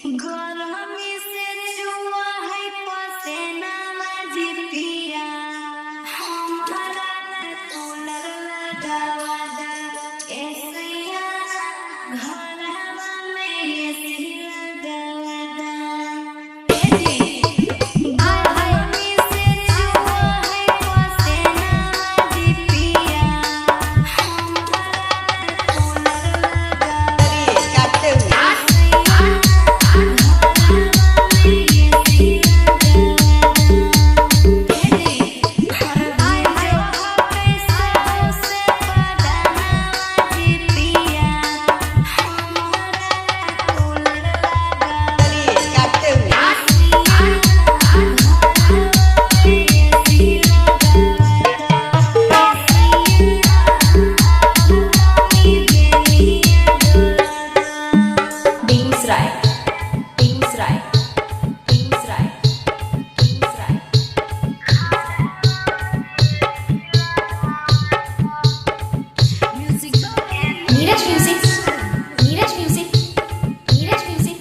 गरमी से चुआ है पसेना जी पिया, हमारा ला कूलर लगावा दा ए सैया, घरवा में एसी लगावा दा ए जी। गरमी से चुआ है पसेना जी पिया, हमारा ला कूलर लगावा काटते हुए। काटते हुए। Begusarai Begusarai Begusarai Begusarai. Neeraj music, Neeraj music, Neeraj music.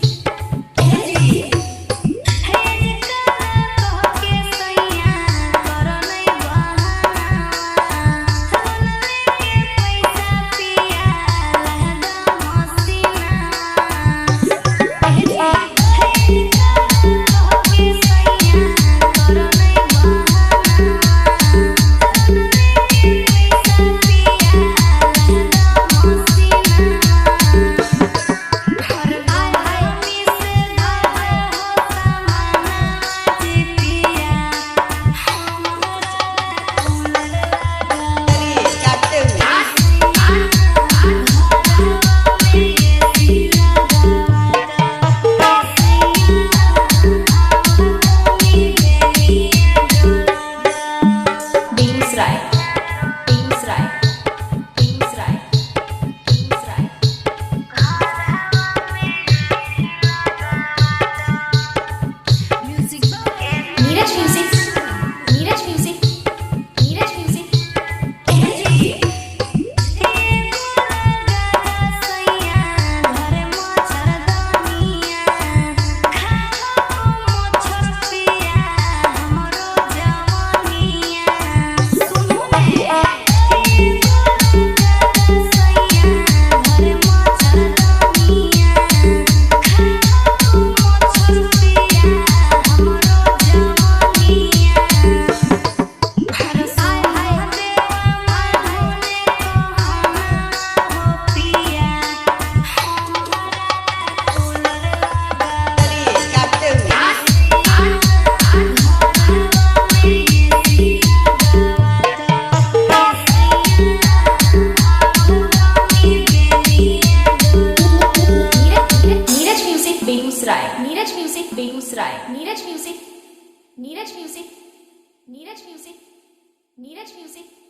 काटते हुए। Begusarai Begusarai Begusarai Begusarai. Neeraj music, Neeraj music, Neeraj music. काटते हुए। Neeraj music Begusarai, Neeraj music Begusarai, Neeraj music, Neeraj music, Neeraj music, Neeraj music.